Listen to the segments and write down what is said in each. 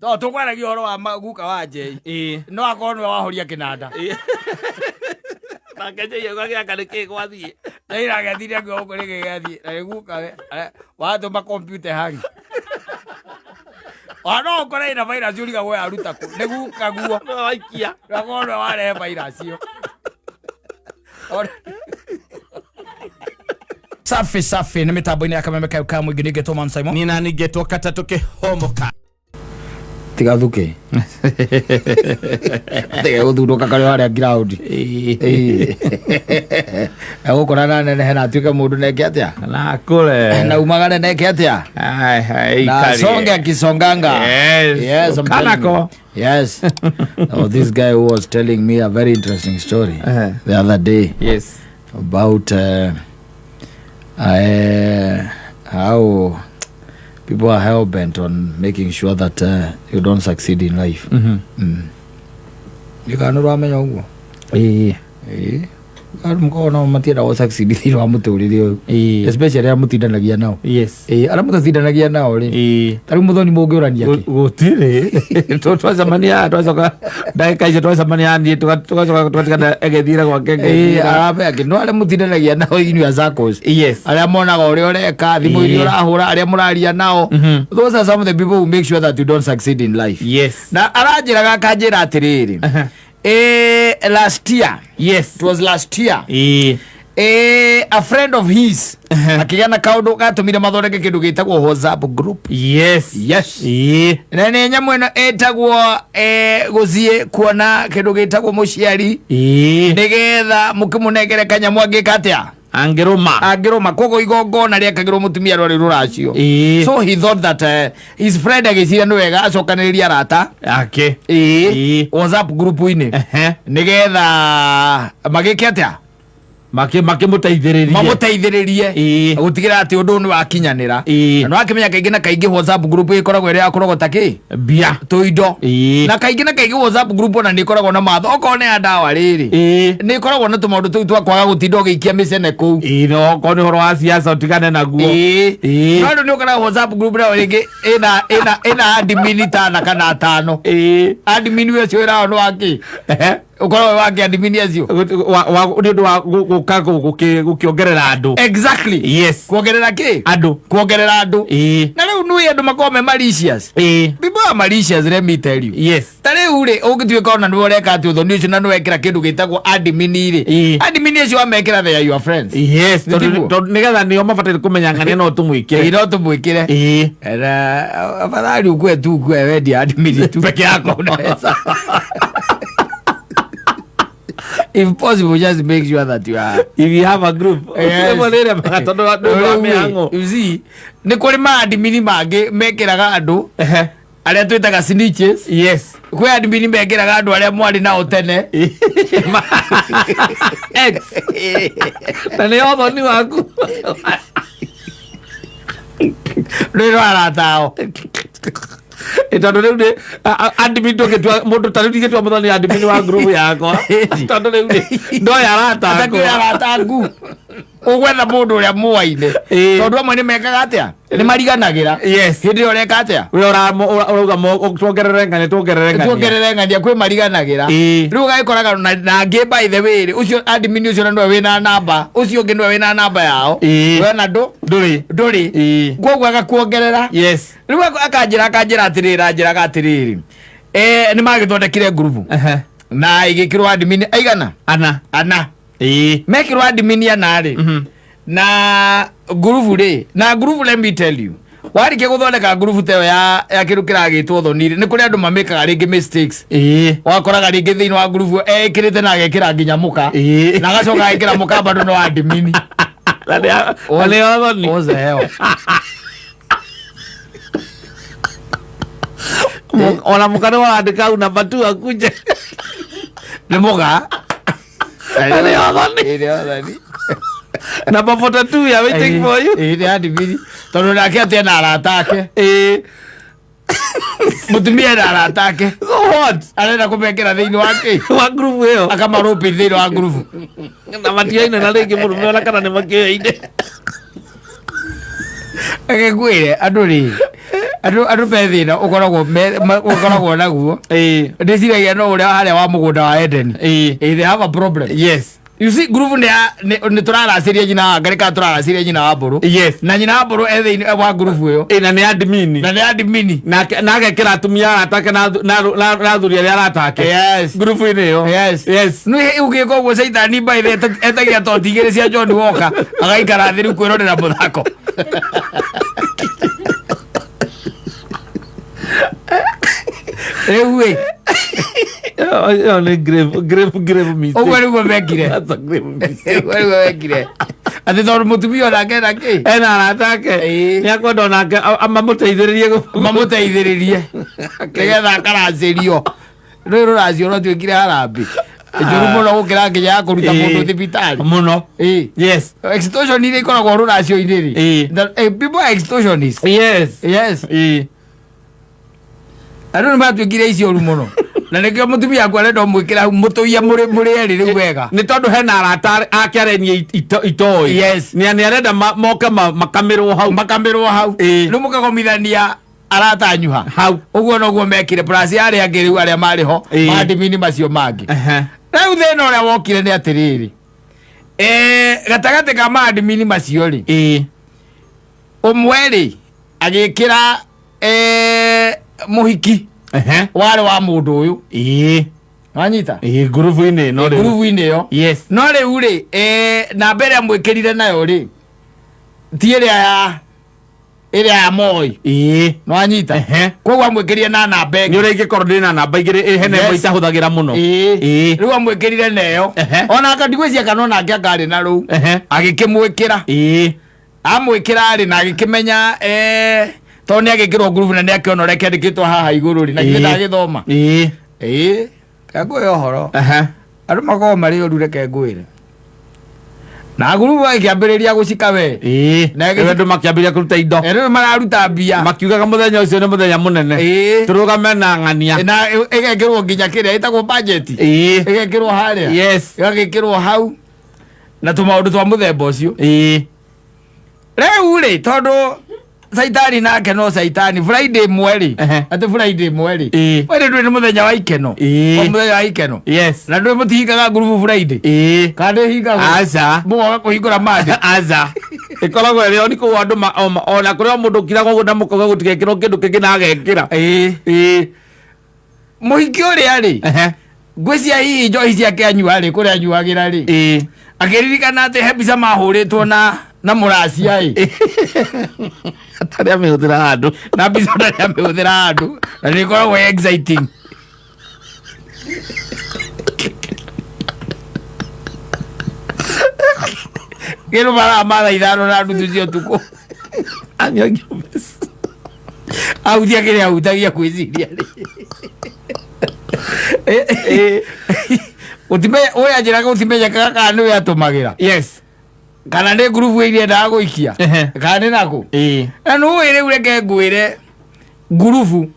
To tũkwaragia ũhoro wa guka wa Njei. Ĩĩ. No akorwo nĩwe wahoria kĩnanda. Nake Njei agĩaka nĩ kĩ gwathiĩ. Na iragethire akiuga gũkũ nĩ gĩgathiĩ. Na nĩ guka we watũma kompiuta ĩhangi. Ona no ũkore ĩna virus ũrigagwo yaruta kũ. Nĩ guka guo. Nĩwe waikia. Na akorwo nĩwe warehe virus ĩyo. Safi safi nĩ mĩtambo-inĩ ya kameme kayo ka mũingĩ ningĩ Thomas Simon. Niĩ nani ngetwo katatũ kĩhomoka. Tiga thuke. Tiga gũthundũka karĩ harĩa ground. Egũkora na nenehe na atuĩke mũndũ neke atĩa? Na kũre. Na umagare neke atĩa? Ai, ai, Na ikarie. songe akisonganga. Yes. Yes, I'm telling Kanako. you. Yes. Oh, this guy who was telling me a very interesting story the other day Yes. about how people are hell bent on making sure that you don't succeed in life. Ndikana nĩ ũramenya ũguo. Ĩĩ. Ĩĩ. Andũ mũkoragwo nao matienda gũ succeed thĩinĩ wa mũtũrĩre ũyũ. Ĩĩ. Especially arĩa mũtindanagia nao. Yes. Ĩĩ, arĩa mũtatindanagia nao rĩ. Ĩĩ. Ta rĩu mũthoni mũngĩũrania kĩ? Gũtirĩ. Twacemania twacoka ndagĩka icio twacemania niĩ tũgacoka tũgatigana egĩthiĩra gwake Ĩĩ, ngĩthiĩra. arame angĩ no arĩa mũtindanagia nao in your circles. Yes. Arĩa monaga ũrĩa ũreka, thimũ iria Ĩĩ. ũrahũra, arĩa mũraria nao. Those are some of the people who make sure that you don't succeed in life. Yes. Na aranjĩraga akanjĩra atĩrĩrĩ. Last year. Yes. It was last year. Ĩĩ. A friend of his akĩgĩa na kaũndũ gatũmire mathondeke kĩndũ gĩtagwo WhatsApp group. Yes. Yes. Ĩĩ. Na nĩ nyamũ ĩno ĩtagwo gũthiĩ kuona kĩndũ gĩtagwo mũciari Ĩĩ. nĩgetha mũkĩmũnengere kanyamũ angĩka atĩa Angĩrũma. angĩrũma koguo igongona rĩekagĩrwo mũtumia rwarĩ rũracio. Ĩĩ. So he thought that his friend agĩciria nĩ wega acokanĩrĩrie arata Ake. ĩĩ Ĩĩ. WhatsApp group-inĩ Ehe. nĩgetha magĩke atĩa Makĩmũteithĩrĩrie. Mamũteithĩrĩrie Ĩĩ. gũtigĩra atĩ ũndũ ũyũ nĩ wakinyanĩra. Ĩĩ. Na nĩwakĩmenya kaingĩ na kaingĩ WhatsApp group ĩkoragwo ĩrĩ ya kũrogota kĩ Mbia. tũindo. Ĩĩ. Na kaingĩ na kaingĩ WhatsApp group ona nĩ ĩkoragwo na matho okorwo nĩ ya ndawa rĩrĩ Ĩĩ. nĩ ĩkoragwo na tũmaũndũ tũu twa kwaga gũtinda ũgĩikia mĩcene kũu. Ĩĩ, no okorwo nĩ ũhoro wa siasa ũtigane naguo. Ĩĩ. Ĩĩ. No andũ nĩ ũkoraga WhatsApp group nayo rĩngĩ ĩna admin tana kana atano. Ĩĩ. Admin ũcio wĩra wao nĩ wakĩ? Ehe. Ũkoragwo wĩ wakĩ admin acio? Nĩ ũndũ wa gũka gũkĩongerera andũ. Exactly. Yes. Kuongerera kĩ? Andũ. Kuongerera andũ. Ĩĩ. Na rĩu nĩ andũ makoragwo me malicious. Ĩĩ. People are malicious, let me tell you. Yes. Ta rĩu rĩ ũngĩtuĩka ona nĩwe ũreka atĩ ũthoni ũcio na nĩwekĩra kĩndũ gĩtagwo admin rĩ. Ĩĩ. Admin acio wamekĩra they are your friends. Yes. Nĩ tiguo? Tondũ nĩgetha nĩo mabataire kũmenya ng'ania no tũmwĩkĩre. Ĩĩ, no tũmwĩkĩre. Ĩĩ. Na afadhali ukue tu ukue wendia admin tu Peke yako. Unaweza. If possible, just make sure that you are If you have a group. Yes. Rĩmwe nĩ ĩremaga tondũ wa nĩ ũndũ wa mĩhang'o. You see, nĩ kũrĩ maadmini mangĩ mekĩraga andũ Ehe. arĩa twĩtaga snitches. Yes. Kwĩ admini mekĩraga andũ arĩa mwarĩ nao tene. Ex. Na nĩ ũthoni waku. Rwĩ rwa arata ao. Ĩ, tondũ rĩu nĩ admin ndũngĩtua mũndũ ta rĩu ndingĩtua mũthoni admin wa group yakwa tondũ rĩu nĩ ndoya arata Atakĩrĩ akwa. arata aku ũgwetha mũndũ ũrĩa mũaine Ĩĩ. tondũ amwe nĩ mekaga atĩa nĩ mariganagĩra Yes. hĩndĩ ĩyo ũreka atĩa We ũrauga tuongerere ng'ania tuongerere ng'ania. Tuongerere ng'ania kwĩ mariganagĩra. Ĩĩ. Rĩu ũgagĩkoraga na angĩ by the way rĩ ũcio admin ũcio na nĩwe wĩna namba ũcio ũngĩ nĩwe wĩna namba yao. Ĩĩ. We na ndũ Ndũrĩ. Ndũrĩ. Ĩĩ. Koguo agakuongerera. Yes. Rĩu akanjĩra atĩrĩrĩ anjĩraga atĩrĩrĩ nĩ magĩthondekire ngurubu Ehe. na ĩgĩkĩrwo admin aigana Ana. Ana. Ĩĩ. Mekĩrwo admin ana rĩ na ngurubu rĩ na ngurubu, let me tell you, warĩkia gũthondeka ngurubu ta ĩyo ya kĩndũ kĩragĩtwo thoni rĩ nĩ kũrĩ andũ mamĩkaga rĩngĩ mistakes. Ĩĩ. Wakoraga rĩngĩ thĩinĩ wa ngurubu ekĩrĩte na agekĩra nginya mũka Ĩĩ. na agacoka agekĩra mũka bado no admin. Na nĩ ũthoni. What the hell? Ona mũka nĩ warandĩka au namba tu akuje. Nĩ mũga. Na nĩ ũthoni. Ĩĩ, nĩ ũthoni. Number 42, we are waiting for you. Ĩĩ, nĩ admin tondũ nake atĩ ena arata ake. Ĩĩ. Mũtumia ena arata ake. So what? Arenda kũmekĩra thĩinĩ wa kĩ? Wa group ĩyo. Akamarũpi thĩinĩ wa ngurubu. Na matiaine na rĩngĩ mũrũme ona kana nĩ makĩoyaine. Reke ngwĩre andũ rĩ Andũ me thĩna ũkoragwo ũkoragwo naguo. Ndĩciragia no ũrĩa harĩa wa mũgũnda wa Edeni. They have a problem. You see, ngurubu nĩ nĩ tũraracĩria nyina wa Ngarĩ kana tũraracĩria nyina wa Mbũrũ. Na nyina wa Mbũrũ e thĩinĩ wa ngurubu ĩyo. Na nĩ admin. Na nĩ admin. Nake na agekĩra atumia arata ake na athuri arĩa arata ake. Ngurubu-inĩ ĩyo. Nĩ ũgĩka ũguo caitani by the etagia toti igĩrĩ cia John Walker agaikara thĩ rĩu kwĩrorera mũthako. Rĩu ĩ Ĩyo nĩ grave grave grave mistake. Ũguo nĩguo mekire. That's a grave mistake. Ũguo nĩguo mekire. Atĩ tondũ mũtumia onake ena kĩ? Ena arata ake. Nĩ akwenda onake mamũteithĩrĩrie mamũteithĩrĩrie nĩgetha akaracĩrio. Rĩu rũracio rwatuĩkire harambĩ njũru mũno gũkĩra nginya ya kũruta mũndũ thibitarĩ. Mũno. Extortion iria ikoragwo rũracio-inĩ rĩ. People are extortionists. Andũ nĩ matuĩkire icio ũru mũno. Na nĩkĩo mũtumia aku arenda ũmwĩkĩra hau mũtũiye mũrĩ erĩ rĩu wega. Nĩ tondũ hena arata ake arenia itoĩ. Nĩ arenda moke makamĩrwo hau. Makamĩrwo hau. Rĩu mũkagomithania arata anyu ha. Hau. Ũguo noguo mekire plus arĩa angĩ rĩu arĩa marĩ ho. Madimini macio mangĩ. Rĩu thĩna ũrĩa wokire nĩ atĩrĩrĩ. Gatagatĩ ka maadmini macio rĩ. Ũmwe rĩ agĩkĩra mũhiki warĩ wa mũndũ ũyũ. Wanyita? Ngurubu-inĩ ĩno rĩu. Ngurubu-inĩ ĩyo. No rĩu rĩ, namba ĩrĩa mwĩkĩrire nayo rĩ, ti ĩrĩa ya ĩrĩa ya Moi. Nĩwanyita? Koguo amwĩkĩrire na namba ĩngĩ. Nĩ ũrĩa ingĩkorwo ndĩ na namba igĩrĩ, hena ĩmwe itahũthagĩra mũno. Rĩu amwĩkĩrire na ĩyo. Ona anga ndigwĩciria kana ona ake anga arĩ na rũu. Agĩkĩmwĩkĩra. Amwĩkĩra rĩ, na agĩkĩmenya, tondũ nĩ agĩkĩrwo ngurubu na nĩ akĩona ũrĩa kĩandĩkĩtwo haha igũrũ rĩ, na githĩ ndagĩthoma. Reke ngwĩre ũhoro. Andũ makoragwo marĩ ũru, reke ngwĩre. Na ngurubu agĩkĩambĩrĩria gũcika we. Na Rĩu andũ makĩambĩrĩria kũruta indo. Rĩu mararuta mbia. Makiugaga mũthenya ũcio nĩ mũthenya mũnene. Tũrũgame na ng'ania. Na ĩgekĩrwo nginya kĩrĩa ĩtagwo budget. Ĩgekĩrwo harĩa. Ĩgagĩkĩrwo hau. Na tũmaũndũ twa mũthemba ũcio. Rĩu rĩ, tondũ Saitani nake no Saitani, Friday ĩmwe rĩ, atĩ Friday ĩmwe rĩ, Friday ndũrĩ nĩ mũthenya wa ikeno. O mũthenya wa ikeno. Na ndũĩ mũtihingaga ngurubu Friday. Kana ndĩhingagwo? Aca. Mũgoka kũhingũra Monday. Aca. Ĩkoragwo ĩrĩ oni kũu andũ ona kũrĩ o mũndũ ũkiraga ũguo na mũkauga gũtigekĩrwo kĩndũ kĩngĩ na agekĩra. Mũhiki ũrĩa rĩ, ngwĩciria hihi njohi ciake anyua rĩ, kũrĩa anyuagĩra rĩ, akĩririkana atĩ he mbica mahũrĩtwo na mũracia ĩ. Atarĩ amĩhũthĩra handũ. Na mbica ndarĩ amĩhũthĩra handũ, na nĩ ĩkoragwo ĩ exciting. Kĩndũ mathaa ma thaa 5:30 cia ũtukũ. Anyuagia mbica. Ahutia kĩrĩa ahutagia kwĩciria rĩ. Gũtimenya, ũyũ anjĩraga gũtimenyekaga kana nĩwe atũmagĩra. Kana nĩ ngurubu ĩrĩa endaga gũikia. Kana nĩ nakũ. Na nĩũĩ rĩu reke ngwĩre ngurubu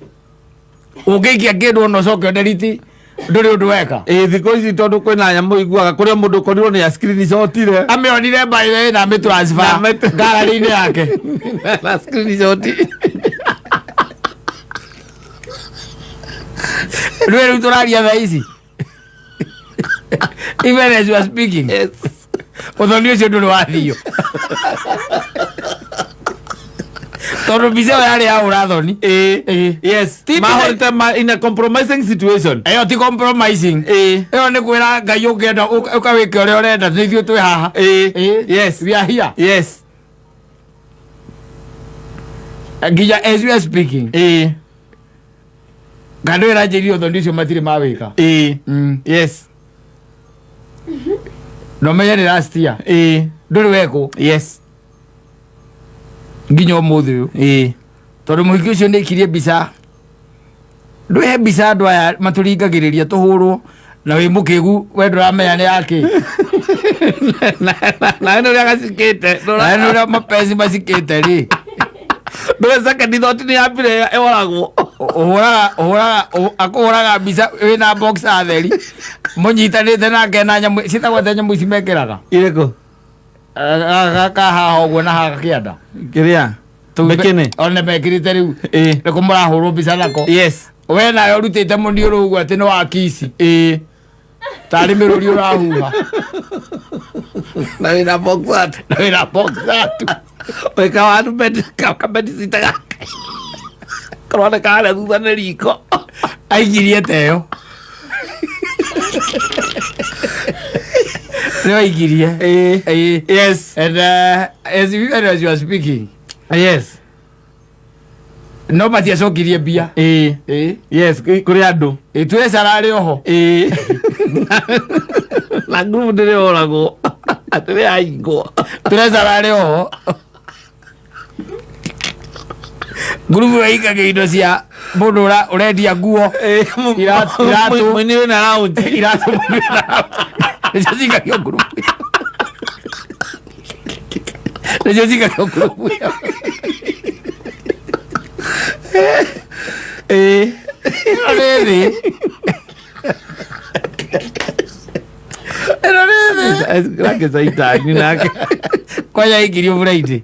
ũngĩikia kĩndũ ona ũcoke ũnderiti ndũrĩ ũndũ weka. Thikũ ici tondũ kwĩna nyamũ iguaga kũrĩa mũndũ ũkorirwo nĩ screenshotire. Amĩonire by the way na amĩtransfer Na amĩ- gallery-inĩ yake. Na screenshot. Rĩu rĩu tũraria thaa ici. Even as you are speaking. Ũthoni ũcio ndũrĩ wathio. Tondũ mbica ĩyo yarĩ ya ũrathoni. Ti mbica- Mahorete in a compromising situation. Ĩyo ti compromising. Ĩyo nĩ kwĩra Ngai ũngĩenda ũkawĩke ũrĩa ũrenda, nĩ ithuĩ twĩ haha. We are here. Nginya as we are speaking. Kana ndũĩ ĩranjĩrire ũthoni ũcio matirĩ mawĩka. Na ũmenye nĩ last year. Ndũrĩ wekwo. Nginya ũmũthĩ ũyũ. Tondũ mũhiki ũcio nĩ aikirie mbica. Ndũhe mbica andũ aya matũringagĩrĩria tũhũrwo na wĩ mũkĩgu we ndũramenya nĩ yakĩ. Na nĩ ũrĩa gacikĩte. Na nĩ ũrĩa mapenzi macikĩte rĩ. Ndũĩ second thought nĩ yambire ĩoragwo. Ũhũraga, ũhũraga, akũhũraga mbica wĩna boxer theri. Mũnyitanĩte nake na nyamũ, ciĩtagwo atĩa nyamũ ici mekĩraga? Irĩkũ? Gaka haha ũguo na haha kĩanda. Kĩrĩa? Mekene. One mekĩrĩte rĩu. Nĩkũ mũrahũrwo mbica nako. We nawe ũrutĩte mũniũrũ ũguo atĩ nĩ wa kici. Tarĩ mĩrũri ũrahuha. Na wĩna boxat. Na wĩna boxatu. Wĩka wandu kabedicita gake karoneka harĩa thutha nĩ riko. Aikirie teyo. Nĩ waikirie. And even as you are speaking, no matiacokirie mbia. Yes, kũrĩ andũ. Ĩtwĩcara arĩ oho. Na ngurubu ndĩrĩ oragwo, ndĩrĩ yahingwo. Tũrecara arĩ oho. Ngurubu ĩikagia indo cia mũndũ ũrendia nguo. Iratũ. Mũini wĩna lounge. Iratũ nĩcio cikagio ngurubu ĩyo. Nĩcio cikagio ngurubu ĩyo. Ĩno nĩ thĩ. Ĩno nĩ thĩ. Nake caitani nake. Kwanja aikirio Friday.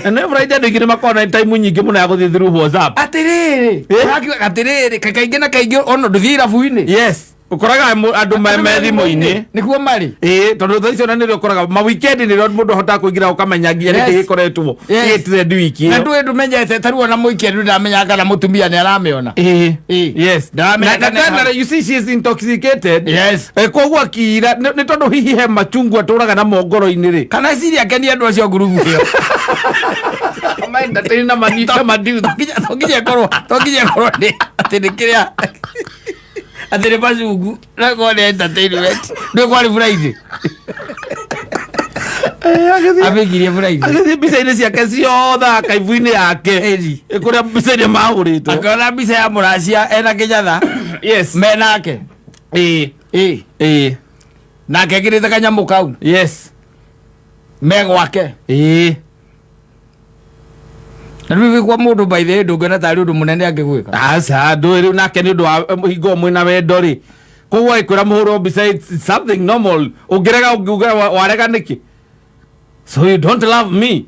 Na nĩ Friday andũ aingĩ nĩ makoragwo na time nyingĩ mũno ya gũthiĩ through WhatsApp. Atĩrĩrĩ. Ũrakiuga atĩrĩrĩ, kaingĩ na kaingĩ ona ndũthiĩ irabu-inĩ. Yes, ũkoraga andũ me thimũ-inĩ. Nĩkuo marĩ. Ĩĩ, tondũ thaa icio na nĩrĩo ũkoraga ma weekend nĩrĩo mũndũ ahotaga kũingĩra ũkamenya nginya nĩkĩ gĩkoretwo gĩ trend wiki Na ĩyo. ndũĩ ndũmenyete ta rĩu ona mũikia ndũ ndamenyaga kana mũtumia nĩ aramĩona. Yes. Ndaramenya Na kana na you see she is intoxicated. Koguo akira nĩ tondũ hihi he machungwa atũraga namo ngoro-inĩ rĩ. Kana ciria akenie andũ acio ngurubu ĩyo. Entertain na mani na madiu. To nginya ĩkorwo nĩ atĩ nĩ kĩrĩa atĩ nĩ macungu no ĩkorwo nĩ entertainment. Ndũĩ kwarĩ Friday. Amĩikirie Friday. Agĩthiĩ mbica-inĩ ciake ciothe akaibu-inĩ yake. Kũrĩa mbica-inĩ mahũrĩtwo. Akĩona mbica ya mũracia ena kĩnyatha. Menake. Nake ekĩrĩte kanyamũ kau. Me gwake. Na rĩu kwa mũndũ by the way ndũngĩona tarĩ ũndũ mũnene angĩgwĩka. Aca, ndũĩ rĩu nake nĩ ũndũ wa hingo mwĩna wendo rĩ. Koguo agĩkwĩra mũhũrwo mbica it's something normal. Ũngĩrega ũngiuga warega nĩkĩ? So you don't love me.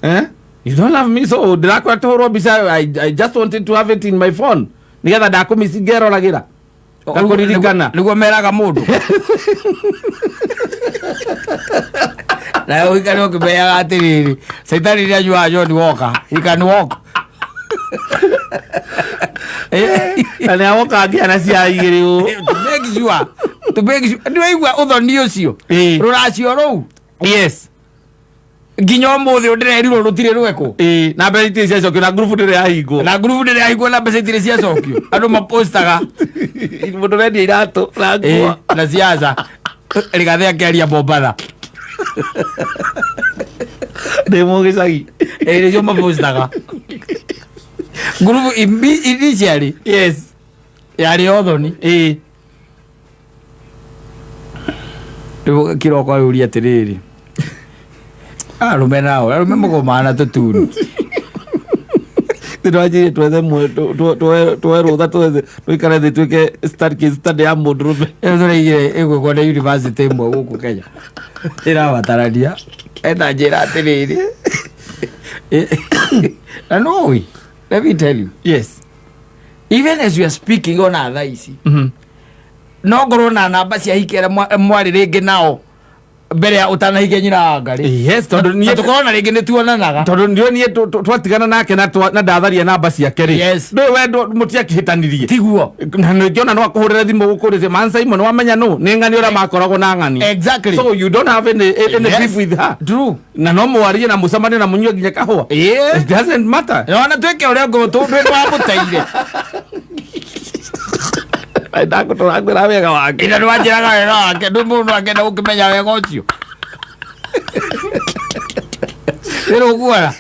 Eh? You don't love me, so ndĩrakwĩra tũhũrwo mbica. I just wanted to have it in my phone. Nĩgetha ndakũmici ngeroragĩra. Ngakũririkana. Nĩguo meraga mũndũ. Nawe ũikare ũkĩmenyaga atĩrĩrĩ, caitani nĩ anyuaga John Walker. He can walk. Na nĩ agoka ngĩa na cia igĩrĩ ũũ. To make sure. To make sure. Nĩ waigua ũthoni ũcio. Rũracio rũu. Nginya ũmũthĩ ndĩrerirwo rũtirĩ rwekwo. Na mbeca itirĩ ciacokio na ngurubu ndĩrĩ yahingwo. Na ngurubu ndĩrĩ yahingwo na mbeca itirĩ ciacokio. Andũ mapostaga. Mũndũ ũrendia iratũ na nguo. Na siasa. Rigathi akĩaria Mombatha. Ndĩ mũgĩcagi. Nĩcio mapostaga. Ngurubu initially. Yarĩ ũthoni. Rĩu kĩroko ayũria atĩrĩrĩ. Arũme nao, arũme mũgomaga na tũtuni. Nĩtwanjirie twethe tuoe rũtha twethe tũikare thĩ twĩke case study ya mũndũrũme. Ĩyo tũraigire ĩgwĩkwo nĩ university ĩmwe gũkũ Kenya. Ĩrabatarania. Ena njĩra atĩrĩrĩ. Na no, let me tell you. Even as we are speaking ona thaa ici. No ngorwo na namba cia hiki arĩa mwarĩ rĩngĩ nao mbere ya ũtanahikia nyina wa Ngarĩ. Yes, tondũ Na niĩ tũkorwo na rĩngĩ nĩ tuonanaga. Tondũ ndio niĩ twatigana nake na na ndatharia namba ciake rĩ. Ndũĩ we mũtiakĩhĩtanirie. Tiguo. Na nĩngĩona no akũhũrĩre thimũ gũkũrĩte Man Simon wamenya nũ nĩ ng'ani ũrĩa makoragwo na ng'ani. So you don't have any beef with her. Na no mwarie na mũcemanie na mũnyue nginya kahũa. It doesn't matter. Na ona twĩke ũrĩa ngũ tũndũ twamũteire. Ndakũtũrangĩra wega wake. Ina nĩwanjĩraga wega wake, ndũ mũndũ akenda gũkĩmenya wega ũcio. Rĩrĩ ũkuona.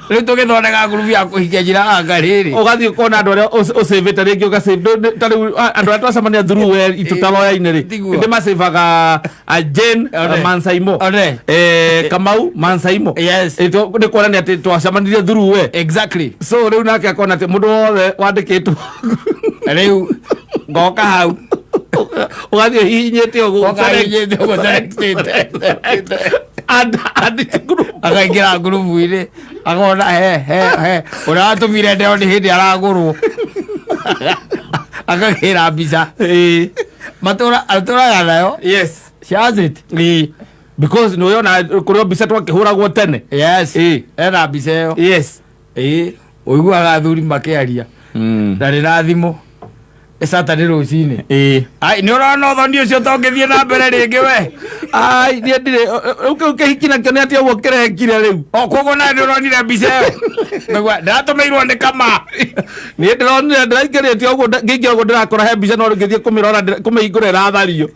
Rĩu tũgĩthondeka ngurubu ya kũhikia njĩra anga rĩrĩ. Ũgathiĩ ũkona andũ arĩa ũcĩvĩte rĩngĩ ũgacĩve ta rĩu andũ arĩa twacemania through we itũtaloya-inĩ rĩ. Tiguo. Ndĩmacĩvaga Jane, Mansaimo. Kamau Mansaimo. Nĩ kuonania atĩ twacemanirie through we. So rĩu nake akona atĩ mũndũ wothe wandĩkĩtwo. Rĩu ngoka hau. Ũgathiĩ ũhihinyĩte ũguo. Ngoka hihinyĩte ũguo selectĩte. Add to group. Akaingĩra ngurubu-inĩ akona he he he ũrĩa watũmire ndeo nĩ hĩndĩ aragũrwo akagĩra mbica matũraga nayo. Yes. She has it. Because nĩ ũyona kũrĩ mbica twakĩhũragwo tene. Yes. Ena mbica ĩyo. Yes. Ũiguaga athuri makĩaria ndarĩ na thimũ Saturday rũcinĩ. Ai, nĩ ũrona ũthoni ũcio tongĩthiĩ na mbere rĩngĩ we. Ai, niĩ ndirĩ rĩu kĩu kĩhiki nakĩo nĩ atĩa ũguo kĩrekire rĩu. O koguo nawe nĩ ũronire mbica ĩyo. Nĩguo ndĩratũmĩirwo nĩ kama. Niĩ ndĩronire ndĩraingĩrĩte ũguo ngĩingĩra ũguo ndĩrakora he mbica no rĩu ngĩthiĩ kũmĩrora kũmĩhingũra ĩrathario.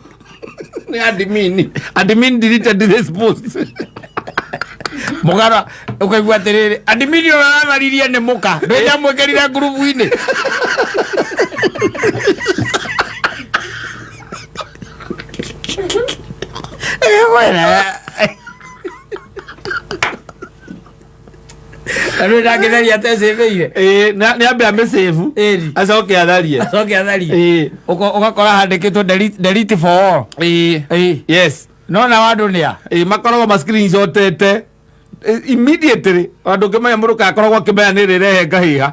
Nĩ admin. Admin deleted this post. Mũgara ũkaigua atĩrĩrĩ admin ũrĩa ũratharirie nĩ mũka ndwĩndamwĩkĩrire ngurubu-inĩ. Na ndũĩ ndangĩtharia atecĩbĩire. Ĩĩ, nĩ ambe amĩsave. Ĩni. Acoke atharie. Acoke atharie. Ĩĩ. Ũgakora handĩkĩtwo delete for all. Ĩĩ. Ĩĩ. Yes. No na andũ nĩ a? Ĩĩ, makoragwo ma screenshotete immediately andũ ngĩmenya mũndũ kakoragwo akĩmenya nĩ rĩrehe ngahĩha.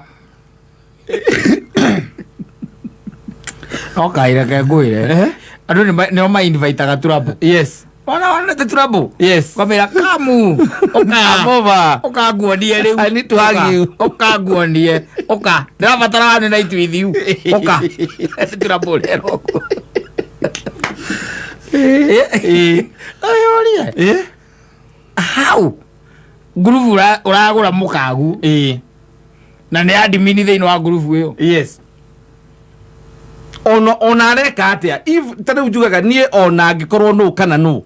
No kaira ke ngwĩre. Andũ nĩo ma-invitaga trouble. Yes. Wana wonete trouble? Yes. Kwamĩra kamu. Come over. Ũka nguonie rĩu. I need to hug you. Ũka nguonie. Ũka. Ndĩrabatara one night with you. Ũka. Trouble rero ũguo. Ĩĩ. Ũyũrie. Ĩĩ. How? Ngurubu ũragũra mũkagu Ĩĩ. na nĩ admin thĩinĩ wa ngurubu ĩyo. Yes. Ona areka atĩa if ta rĩu njugaga niĩ ona angĩkorwo nũ kana nũ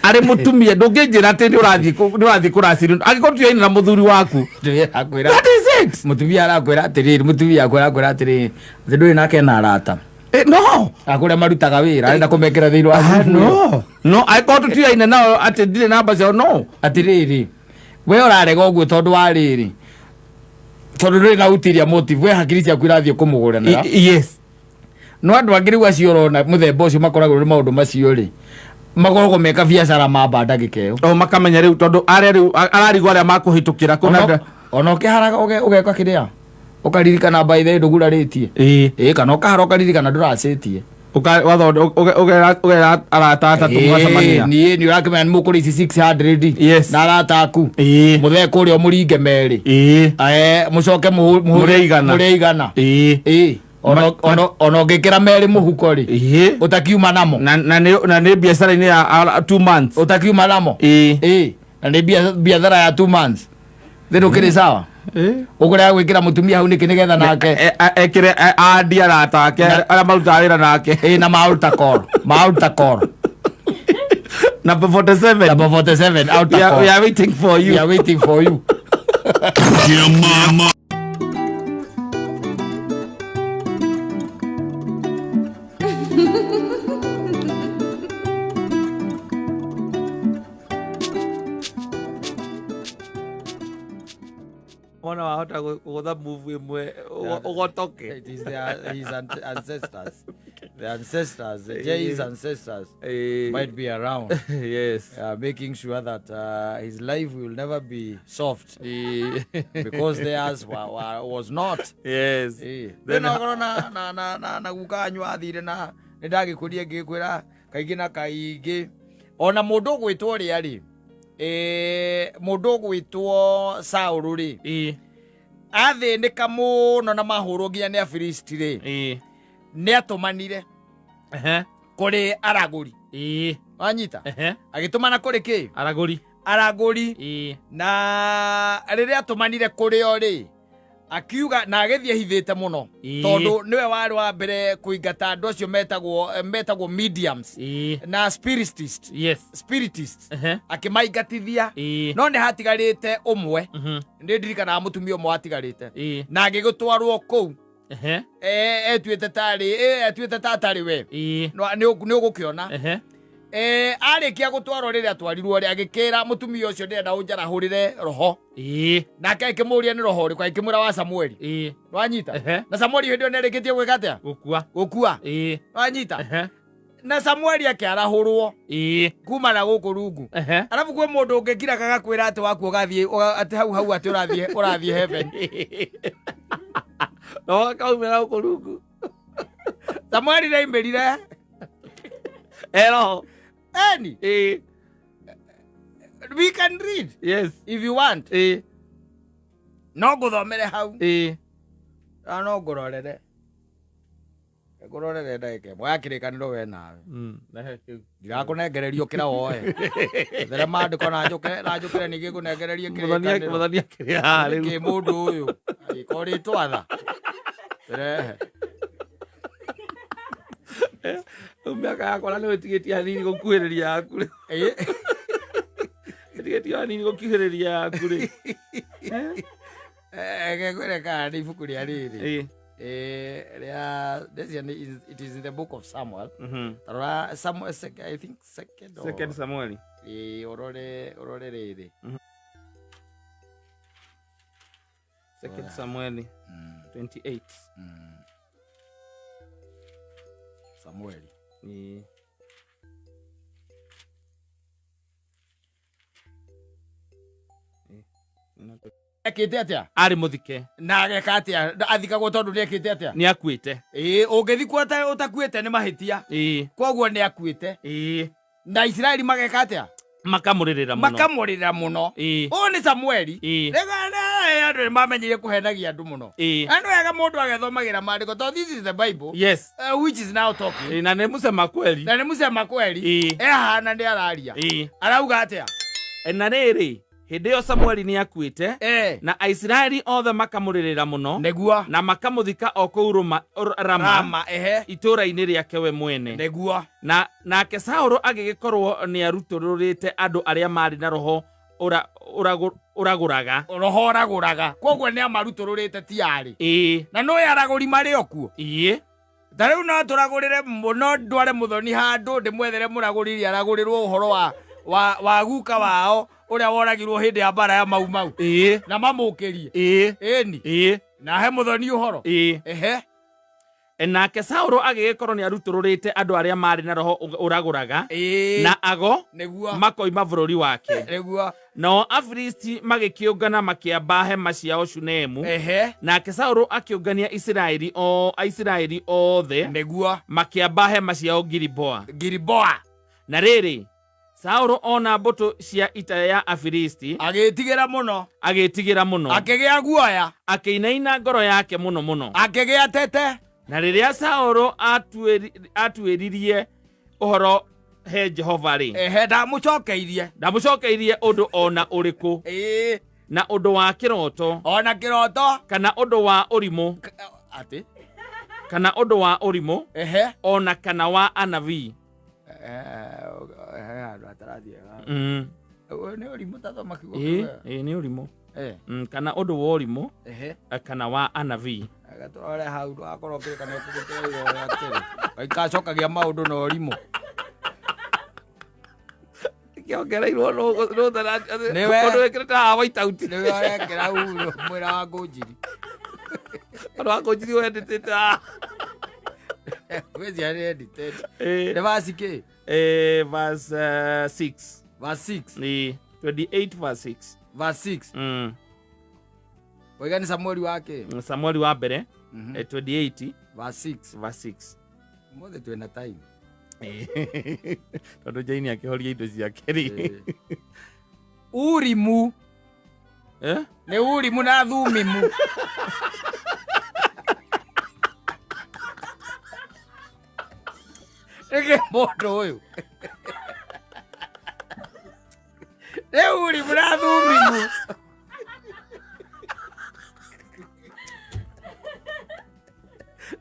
arĩ mũtumia ndũngĩnjĩra atĩ nĩ ũrathiĩ kũracirwo angĩkorwo tuyaine na mũthuri waku. Akwĩra That is it. Mũtumia arakwĩra atĩrĩrĩ, mũtumia akwĩra atĩrĩrĩ, atĩ ndũrĩ nake na arata. No. Akũrĩa marutaga wĩra arenda kũmekĩra thĩinĩ wa ngurubu ĩyo. No. No, angĩkorwo tũtiyaine nao atĩ ndirĩ namba ciao no. Atĩrĩrĩ, we ũrarega ũguo tondũ wa rĩrĩ, tondũ ndũrĩ na ulterior motive, we hakiri ciaku irathiĩ kũmũgũranĩra. Yes. No andũ angĩ rĩu acio ũrona mũthemba ũcio makoragwo nĩ maũndũ macio rĩ, makoragwo meka biacara mamba ndagĩka ĩyo. O makamenya rĩu tondũ arĩa rĩu ararigwo arĩa makũhĩtũkĩra kũna. Ona ũkĩharaga ũgeka kĩrĩa ũkaririkana by the way ndũgurarĩtie. Ĩĩ. Ĩĩ, kana ũkahara ũkaririkana ndũracĩtie. Ũgera arata atatũ mũgacemania. Niĩ nĩ ũrakĩmenya nĩ mũkũrĩa ici 600. Yes. Na arata aku. Ĩĩ. Mũthee kũrĩa mũringe merĩ. Ĩĩ. Mũcoke Mũrĩe igana. Mũrĩe igana. Ĩĩ. Ĩĩ. Ona ũngĩkĩra merĩ mũhuko rĩ. Ĩĩ. Ũtakiuma namo. Na nĩ biacara-inĩ ya 2 months. Ũtakiuma namo. Ĩĩ. Ĩĩ. Na nĩ biathara ya 2 months. Thĩ ndũkĩrĩ sawa. Ũkũrega gwĩkĩra mũtumia hau nĩkĩ nĩgetha nake ekĩre andi arata ake arĩa marutaga wĩra nake. Ĩĩ, na ma altar call. Ma altar call. Number 47. Number 47 altar call. We are waiting for you. We are waiting for you. Mwana wahota gũtha move ĩmwe ũgotoke. It is his ancestors. The ancestors, the Jay's ancestors might be around. Yes. Making sure that his life will never be soft because theirs was not. Yes. Then akorwo na guka anyu athire na nĩ ndagĩkũria ngĩkwĩra kaingĩ na kaingĩ ona mũndũ ũgwĩtwo ũrĩa rĩ, mũndũ ũgwĩtwo Saũlũ rĩ, athĩnĩka mũno na mahũrwo nginya nĩ Afilisti rĩ, nĩ atũmanire kũrĩ aragũri. Wanyita? Agĩtũmana kũrĩ kĩ? Aragũri. Aragũri. Na rĩrĩa atũmanire kũrĩ o rĩ, akiuga na agĩthiĩ hithĩte mũno tondũ nĩwe warĩ wa mbere kũingata andũ acio metagwo mediums na spiritist. Yes. Spiritist. Akĩmaingatithia. No nĩ hatigarĩte ũmwe. Nĩ ndirikanaga mũtumia ũmwe watigarĩte. Na agĩgĩtwarwo kũu. Etuĩte tarĩ we. Nĩ ũgũkĩona. Arĩkia gũtwarwo rĩrĩa atwarirwo rĩ, agĩkĩra mũtumia ũcio ndĩrenda ũnjarahũrĩre roho. Nake akĩmũũria nĩ roho ũrĩkũ, akĩmwĩra wa Samueli. Wanyita? Na Samueli hĩndĩ ĩyo nĩarĩkĩtie gwĩka atĩa? Gũkua. Gũkua. Wanyita? Na Samueli akĩarahũrwo kuma na gũkũ rungu. Arabu kwĩ mũndũ ũngĩkira gagakwĩra atĩ waku ũgathiĩ atĩ hau hau atĩ ũrathiĩ heaven. No akaumĩra gũkũ rungu. Samueli nĩaimĩrire. Ero. Eni. We can read. Yes. If you want. No ngũthomere hau. Na no ngũrorere. Ngũrorere ndagĩka ĩmwe ya kĩrĩkanĩro we nawe. Ndirakũnengereria ũkĩra woe. Ethere maandĩko na njũke na njũkĩre ningĩ ngũnengererie kĩrĩkanĩro. Mũthoni akĩrĩ haha rĩu. Kĩ mũndũ ũyũ. Agĩkorwo rĩtwatha. Rehe. Rĩu mĩaka yakwa na nĩ wĩtigĩtie hanini gũkuhĩrĩria yaku rĩ. Wĩtigĩtie hanini gũkuhĩrĩria yaku rĩ. Ngwĩre kana nĩ ibuku rĩa rĩrĩ. Rĩa ndeciria nĩ it is in the book of Samuel. Tarora Samuel I think second or Second Samuel. Ũrore rĩrĩ. Second Samuel 28. Samuel. Ekĩte atĩa? Arĩ mũthike. Na ageka atĩa? Athikagwo tondũ nĩekĩte atĩa? Nĩ akuĩte. Ũngĩthikwo ũtakuĩte nĩ mahĩtia. Koguo nĩ akuĩte. Na Isiraeli mageka atĩa? Makamũrĩrĩra mũno. Makamũrĩrĩra mũno. Ũyũ nĩ Samueli. Rĩu andũ nĩ mamenyire kũhenagia andũ mũno. Andũ wega mũndũ agethomagĩra maandĩko tondũ this is the Bible. Yes. Which is now talking. Na nĩ mũcema kweli. Na nĩ mũcema kweli. Ehana nĩ araria. Arauga atĩa? Na rĩrĩ hĩndĩ ĩyo Samueli nĩ akuĩte na Aisiraeli othe makamũrĩrĩra mũno. Nĩguo. Na makamũthika o kũu Rama itũũra-inĩ rĩake we mwene. Nĩguo. Na nake Saũlũ agĩgĩkorwo nĩ arutũrũrĩte andũ arĩa marĩ na roho ũragũraga. Roho ũragũraga. Koguo nĩ amarutũrũrĩte ti arĩ. Na no aragũri marĩ o kuo. Ta rĩu no tũragũrĩre no ndware mũthoni handũ ndĩmwethere mũragũri aragũrĩrwo ũhoro wa guka wao ũrĩa woragirwo hĩndĩ ya mbara ya Mau Mau. Na mamũkĩrie. Ĩni. Na he mũthoni ũhoro. Ehe. Nake Saũlũ agĩgĩkorwo nĩ arutũrũrĩte andũ arĩa marĩ na roho ũragũraga na ago makoima bũrũri wake. Nĩguo. Nao Afilisti magĩkĩũngana makĩamba hema ciao Shunemu. Nake Saũlũ akĩũngania Aisiraeli othe. Nĩguo. Makĩamba hema ciao Giliboa. Giliboa. Na rĩrĩ Saũlũ ona mbũtũ cia ita ya Afilisti agĩtigĩra mũno. Agĩtigĩra mũno. Akĩgĩa guoya. Akĩinaina ngoro yake mũno mũno. Akĩgĩa tete. Na rĩrĩa Saũlũ atuĩririe ũhoro he Jehova rĩ. Ndamũcokeirie. Ndamũcokeirie ũndũ ona ũrĩkũ. Na ũndũ wa kĩroto. Ona kĩroto. Kana ũndũ wa ũrimũ. Atĩ? Kana ũndũ wa ũrimũ. Ona kana wa anabii. Nĩ ũrimũ tathoma kiugo. Nĩ ũrimũ. Kana ũndũ wa ũrimũ. Kana wa anabii. Gatũrore hau ndũgakorwo kĩrĩkanĩro kĩgĩtereirwo atĩrĩ. Gaikacokagia maũndũ na ũrimũ. Kĩongereirwo ũndũ wĩkĩrĩte haha white out. Nĩwe ũrekĩra mwĩra wa Ngũnjiri. Ũndũ wa Ngũnjiri wendetete haha. Gwĩciria nĩ edited. Nĩ verse kĩ? Verse 6. Verse 6. 28 verse 6. Verse 6. Waiga nĩ Samueli wa kĩ? Samueli wa mbere. 28 verse 6. Verse 6. Mothe twĩna time. Tondũ Jane akĩhoria indo ciake rĩ. Urimu. Nĩ Urimu na Thumimu. Rĩngĩ mũndũ ũyũ. Nĩ Urimu na Thumimu.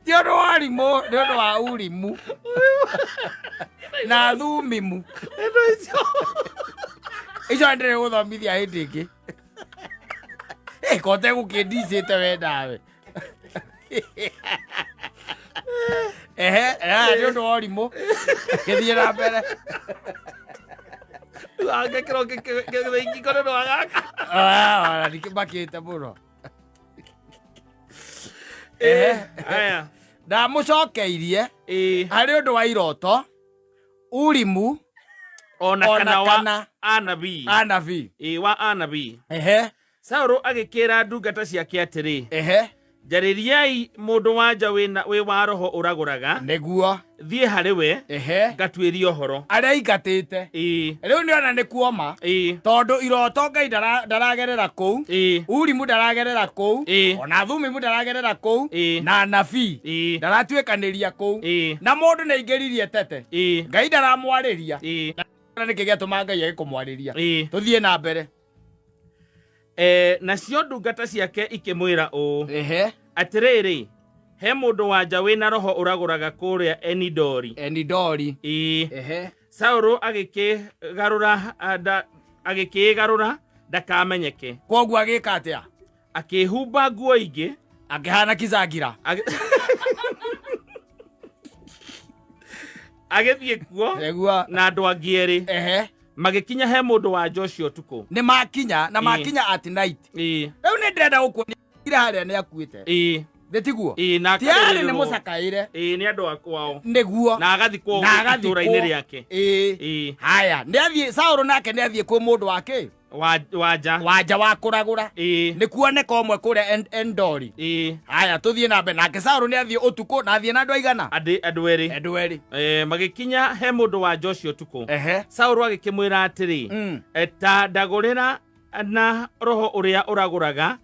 Ti ũndũ wa rimũ, nĩ ũndũ wa Urimu. Na Thumimu. Icio ndĩrĩ gũthomithia hĩndĩ ĩngĩ. Kote gũkĩndicĩte we nawe. Nĩ ũndũ wa ũrimũ. Gĩthiĩ na mbere. Angĩkĩrwo kĩthĩingiko nĩ ũndũ wa gaka. Ona ndikĩmakĩte mũno. Aya. Ndamũcokeirie harĩ ũndũ wa iroto. Urimu ona Ona kana wa kana anabii. Anabii. Ĩĩ, wa anabii. Ehe. Saũlũ agĩkĩĩra ndungata ciake atĩrĩ, Ehe. Njarĩriai mũndũ wa nja wĩ wa roho ũragũraga, Nĩguo. Thiĩ harĩ we, Ehe. ngatuĩrie ũhoro. Arĩa aingatĩte. Ĩĩ. Rĩu nĩona nĩ kuoma. Ĩĩ. Tondũ iroto Ngai ndaragerera kũu. Ĩĩ. Urimu ndaragerera kũu. Ĩĩ. Ona Thumimu ndaragerera kũu. Ĩĩ. Na anabii. Ĩĩ. Ndaratuĩkanĩria kũu. Ĩĩ. Na mũndũ nĩ aingĩririe tete. Ĩĩ. Ngai ndaramwarĩria. Ĩĩ. Na nĩkĩ gĩatũma Ngai agĩkũmwarĩria? Ĩĩ. Tũthiĩ na mbere. Nacio ndungata ciake ikĩmwĩra ũũ, Ehe. Atĩrĩrĩ, he mũndũ wa nja wĩna roho ũragũraga kũrĩa Enidori. Enidori. Ĩĩ. Ehe. Saũlũ agĩkĩĩgarũra ndakamenyeke. Kwoguo agĩka atĩa? Akĩĩhumba nguo ingĩ. Akĩhana Kizangira. Agĩthiĩ kuo Nĩguo. na andũ angĩ erĩ. Ehe. Magĩkinya he mũndũ wa nja ũcio ũtukũ. Nĩ makinya, na Ĩĩ. makinya at night. Ĩĩ. Rĩu nĩ ndĩrenda gũkuonia ira harĩa nĩ akuĩte. Ĩĩ. Nĩ tiguo? Ĩĩ, na Ti arĩ nĩ akarĩrĩrwo. mũcakaĩre. Ĩĩ, nĩ andũ a kwao. Nĩguo. Na agathikwo Na agathikwo. itũũra-inĩ rĩake. Ĩĩ. Ĩĩ. Haya, nĩ athiĩ Saũlũ nake nĩ athiĩ kwĩ mũndũ wa kĩ? Wa nja. Wa nja wa kũragũra. Ĩĩ. Nĩ kuoneka ũmwe kũrĩa Endori. Ĩĩ. Haya, tũthiĩ na mbere. Nake Saũlũ nĩ athiĩ ũtukũ na athiĩ na andũ aigana? Andũ erĩ. Andũ erĩ. Magĩkinya he mũndũ wa nja ũcio ũtukũ. Ehe. Saũlũ agĩkĩmwĩra atĩrĩ, ta ndagũrĩra na roho ũrĩa ũragũraga,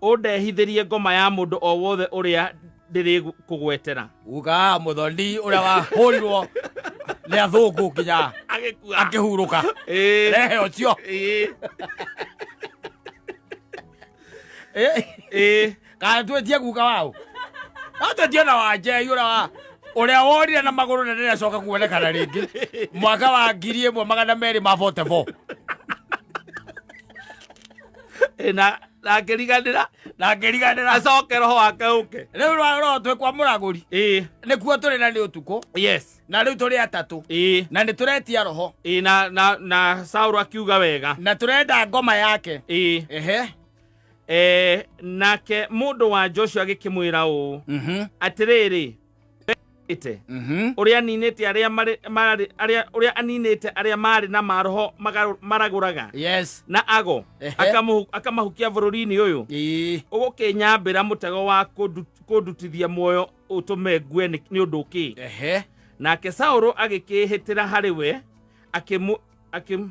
ũndehithĩrie ngoma ya mũndũ o wothe ũrĩa ndĩrĩkũgwetera. Uga mũthoni ũrĩa wahũrirwo nĩ athũngũ nginya Agĩkua. akĩhurũka. Ĩĩ. Rehe ũcio. Ĩĩ. Ĩĩ. Ĩĩ. Kana twĩtie guka wao. No twĩtie na wa Njei ũrĩa wa ũrĩa worire na magũrũ na ndĩracoka kuonekana rĩngĩ mwaka wa ngiri ĩmwe magana merĩ ma 44. Ĩĩ, na akĩriganĩra. Na akĩriganĩra. Acoke roho wake ũke. Rĩu roho twĩ kwa mũragũri. Ĩĩ. Nĩkuo tũrĩ na nĩ ũtukũ. Yes. Na rĩu tũrĩ atatũ. Ĩĩ. Na nĩ tũretia roho. Ĩĩ, na Saũlũ akiuga wega. Na tũrenda ngoma yake. Ĩĩ. Ehe. Nake mũndũ wa nja ũcio agĩkĩmwĩra ũũ, Atĩrĩrĩ, ĩte. Ũrĩa aninĩte arĩa marĩ, marĩ, arĩa, ũrĩa aninĩte arĩa marĩ na maroho maragũraga. Yes. Na ago. Ehe. Akamahukia bũrũri-inĩ ũyũ. Ĩĩ. Ũgũkĩnyambĩra mũtego wa kũndutithia muoyo ũtũme ngue nĩ ũndũ ũkĩ. Ehe. Nake Saũlũ agĩkĩĩhĩtĩra harĩ we, akĩmũ-, akĩm-,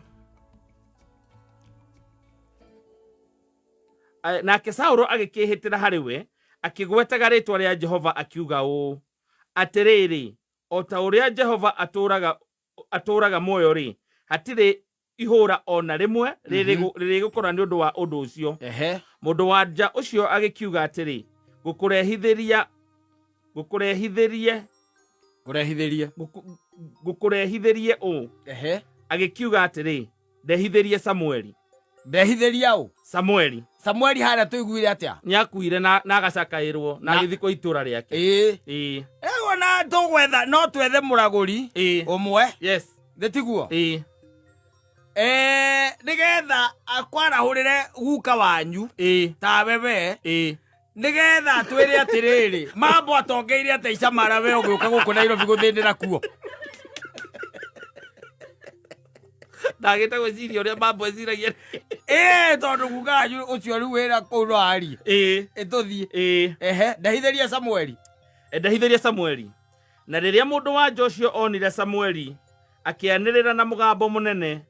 nake Saũlũ agĩkĩĩhĩtĩra harĩ we, akĩgwetaga rĩĩtwa rĩa Jehova akiuga ũũ, Atĩrĩrĩ, o ta ũrĩa Jehova atũũraga muoyo-rĩ, hatirĩ ihũra o na rĩmwe rĩrĩgũkora nĩ ũndũ wa ũndũ ũcio. Ehe. Mũndũ wa nja ũcio agĩkiuga atĩrĩ, Ngũkũrehithĩria, ngũkũrehithĩrie, Ngũrehithĩrie. Ngũkũrehithĩrie ũ? Ehe. Agĩkiuga atĩrĩ, Ndehithĩrie Samueli. Ndehithĩria ũ? Samueli. Samueli harĩa tũiguire atĩa? Nĩakuire na agacakaĩrwo na Na- agĩthikwo itũũra rĩake. Ĩĩ. Ĩĩ. Rĩu ona tũgwetha, no twethe mũragũri Ĩĩ. ũmwe. Yes. Nĩ tiguo? Ĩĩ. Nĩgetha akwarahũrĩre guka wanyu. Ĩĩ. Tawe we. Ĩĩ. Nĩgetha twĩre atĩrĩrĩ, mambo atongeire atĩa Icamara we ũgĩũka gũkũ Nairobi gũthĩnĩra kuo. Ndagĩte gwĩciria ũrĩa mambo eciragia. Ĩĩ, tondũ guka wanyu ũcio rĩu wĩra kũu no arie. Ĩĩ. Ĩ, tũthiĩ. Ĩĩ. Ehe, ndehithĩria Samueli. Ndehithĩria Samueli. Na rĩrĩa mũndũ wa nja ũcio onire Samueli, akĩanĩrĩra na mũgambo mũnene.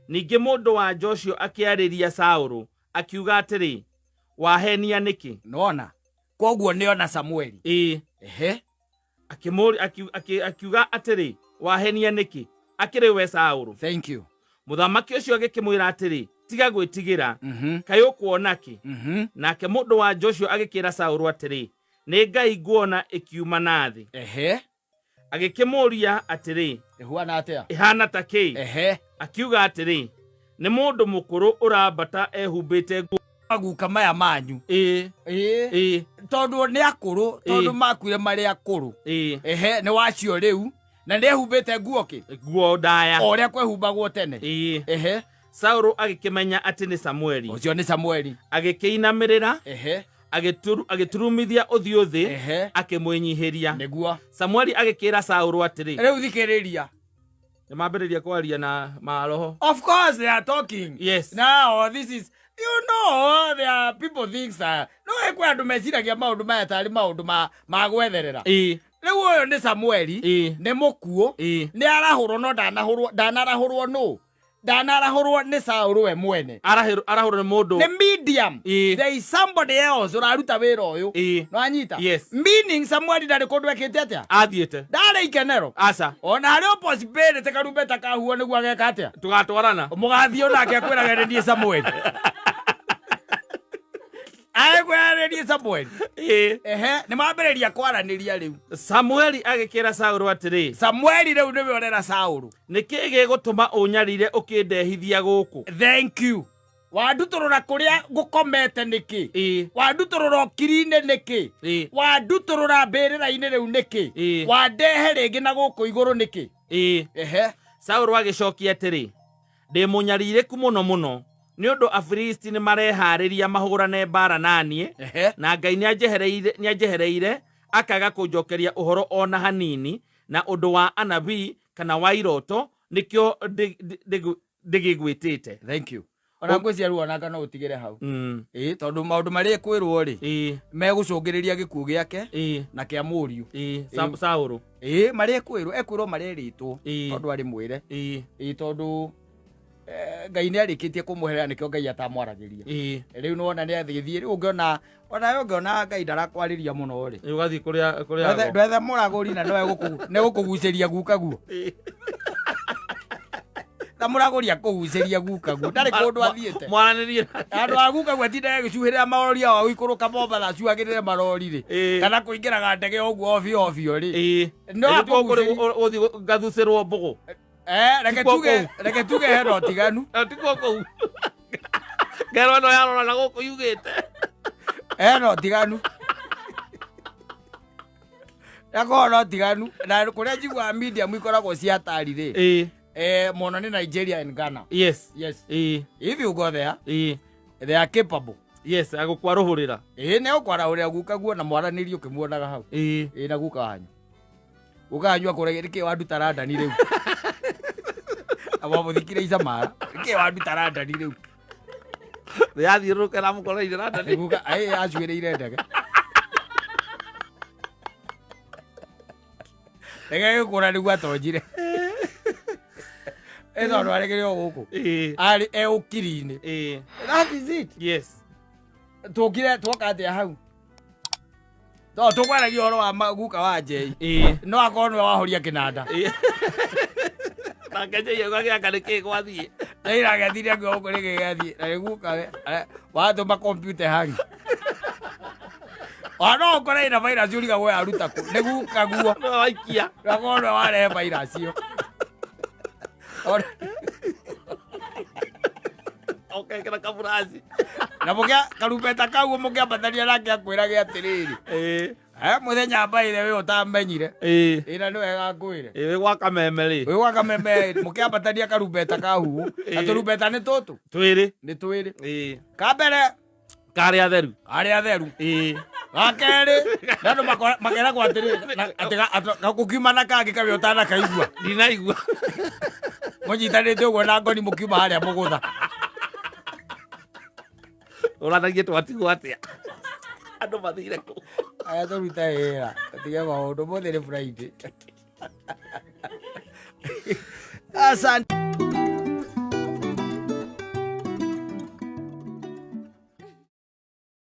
Ningĩ mũndũ wa nja ũcio akĩarĩria Saũlũ, akiuga atĩrĩ, Wahenia nĩkĩ? Nĩwona? Kwoguo nĩona Samueli. Ĩĩ. Ehe. Akiuga atĩrĩ, Wahenia nĩkĩ? Akĩrĩ we Saũlũ. Thank you. Mũthamaki ũcio agĩkĩmwĩra atĩrĩ, Tiga gwĩtigĩra. Kaĩ ũkuona kĩ? Nake mũndũ wa nja ũcio agĩkĩra Saũlũ atĩrĩ, Nĩ Ngai nguona ĩkiuma na thĩ. Ehe. Agĩkĩmũũria atĩrĩ, Ĩhuana atĩa? Ĩhana ta kĩ? Ehe. Akiuga atĩrĩ, Nĩ mũndũ mũkũrũ ũrambata ehumbĩte nguo. Maguka maya manyu. Ĩĩ. Ĩĩ. Ĩĩ. Tondũ nĩ akũrũ, tondũ Ĩĩ. makuire marĩ akũrũ. Ĩĩ. Ehe, nĩ wacio rĩu. Na nĩ ehumbĩte nguo kĩ? Nguo ndaya. O ũrĩa kwehumbagwo tene. Ĩĩ. Ehe. Saũlũ agĩkĩmenya atĩ nĩ Samueli. Ũcio nĩ Samueli. Agĩkĩinamĩrĩra. Ehe. Agĩturumithia ũthiũ thĩ, Ehe. akĩmwĩnyihĩria. Nĩguo. Samueli agĩkĩra Saũlũ atĩrĩ, Rĩu thikĩrĩria. Nĩ mambĩrĩria kwaria na maroho. Of course they are talking. Yes. Now this is, you know, there are people thinks no kwĩ andũ meciragia maũndũ maya tarĩ maũndũ ma gwetherera. Rĩu ũyũ nĩ Samueli. Nĩ mũkuũ. Nĩ arahũrwo, no ndanahũrwo, ndanarahũrwo nũ? Ndanarahũrwo nĩ Saũlũ we mwene. Arahũrwo nĩ mũndũ. Nĩ medium. There is somebody else ũraruta wĩra ũyũ. Nĩwanyita? Yes. Meaning Samueli ndarĩ kũndũ ekĩte atĩa? Athiĩte. Ndarĩ ikenero. Aca. Ona harĩ o possibility karumbeta kahuo nĩguo ageka atĩa? Tũgatwarana. Mũgathiĩ onake akwĩraga nĩ niĩ Samueli. Agĩkwĩra nĩ niĩ Samueli. Ehe, nĩ mambĩrĩria kwaranĩria rĩu. Samueli agĩkĩra Saũlũ atĩrĩ, Samueli rĩu nĩwe ũrera Saũlũ. Nĩ kĩĩ gĩgũtũma ũnyarire ũkĩndehithia gũkũ? Thank you. Wandutũrũra kũrĩa ngũkomete nĩkĩ? Wandutũrũra ũkiri-inĩ nĩkĩ? Wandutũrũra mbĩrĩra-inĩ rĩu nĩkĩ? Wandehe rĩngĩ na gũkũ igũrũ nĩkĩ? Ehe. Saũlũ agĩcokia atĩrĩ, ndĩ mũnyarirĩku mũno mũno, nĩ ũndũ Afilisti nĩ mareharĩria mahũrane mbara na niĩ, na Ngai nĩanjehereire akaga kũnjokeria ũhoro o na hanini, na ũndũ wa anabii kana wa iroto, nĩkĩo ndĩgĩgwĩtĩte. Thank you. Ona ngwĩciria rĩu onaka no ũtigĩre hau. Tondũ maũndũ marĩa ekwĩrwo rĩ, megũcũngĩrĩria gĩkuũ gĩake na kĩa mũriũ. Saũlũ. Marĩa ekwĩrwo, ekwĩrwo marerĩtwo, tondũ arĩ mwĩre. Tondũ Ngai nĩ arĩkĩtie kũmũherera, nĩkĩo Ngai atamwaragĩria. Rĩu nĩwona nĩ athĩthiĩ, rĩu ũngĩona, ona we ũngĩona Ngai ndarakwarĩria mũno rĩ. Ũgathiĩ kũrĩa ago. Ndwethe mũragũri na nowe nĩegũkũgucĩria guka guo. Na mũragũri akũgucĩria guka guo. Ndarĩ kũndũ athiĩte. Mwaranĩrie. Andũ a guka guo atindaga agĩcuhĩrĩra marori ao agĩikũrũka Mombatha acuagĩrĩre marori rĩ. Kana kũingĩraga ndege ũguo obio obio rĩ. No Ĩĩ, tiguo kũrĩ akũgucĩria. ũthiĩ ngathucĩrwo mbũgũ. Reke Tiguo tuge, kũu. reke tuge hena ũtiganu. Tiguo kũu. Ngero ĩno yarora na gũkũ yugĩte. Hena ũtiganu. Yakorwo na ũtiganu. Na kũrĩa njiguaga media ikoragwo cia atari rĩ. Mũno nĩ Nigeria and Ghana. Yes. Yes. If you go there, they are capable. Yes, agũkwarũhũrĩra. Nĩ agũkwarahũrĩra guka guo na mwaranĩrie ũkĩmuonaga hau. Na guka wanyu. Guka wanyu akũragia nĩkĩ wanduta London rĩu? Amamũthikire Isamara. Nĩkĩ wanduta London rĩu? Yathiũrũrũka na mũkoreire London. Guka, acuĩrĩire ndege. Ndege ĩgĩkũra nĩguo atonjire. Tondũ arekire o gũkũ. Arĩ e ũkiri-inĩ. That is it. Yes. Tũkire twoka atĩa hau? No tũkwaragia ũhoro wa guka wa Njei. No akorwo nĩwe wahoria kĩnanda. Nake Njei agĩaka nĩkĩ gwathiĩ? Njei agethire akiuga gũkũ nĩkĩ gĩathiĩ. Na nĩ guka we, watũma kompiuta hangi. Ona no ũkore ĩna virus ũrigagwo yaruta kũ. Nĩ guka guo. No waikia. No akorwo nĩwe warehe virus ĩyo. Ũkekĩra kaburaci. Na mũkĩa karumbeta kau mũkĩambatania nake akwĩrage atĩrĩrĩ. Mũthenya mbaire we ũtamenyire. Ĩna nĩ wega ngwĩre. Wĩ gwa kameme rĩ. Wĩ gwa kameme mũkĩambatania karumbeta kau. Na tũrumbeta nĩ tũtũ? Twĩrĩ. Nĩ twĩrĩ. Ka mbere. Karĩ atheru. Karĩ atheru. Ga kerĩ, na andũ makeragwo atĩrĩ, na atĩ gũkiuma na kangĩ kawe ũtanakaigua. Ndinaigua. Mũnyitanĩte ũguo na ngoni mũkiuma harĩa mũgũtha. Ũranagia twatigwo atĩa? Andũ mathire kũ? Aya tũrute wĩra, tũtige maũndũ, ũmũthĩ nĩ Friday. Asante.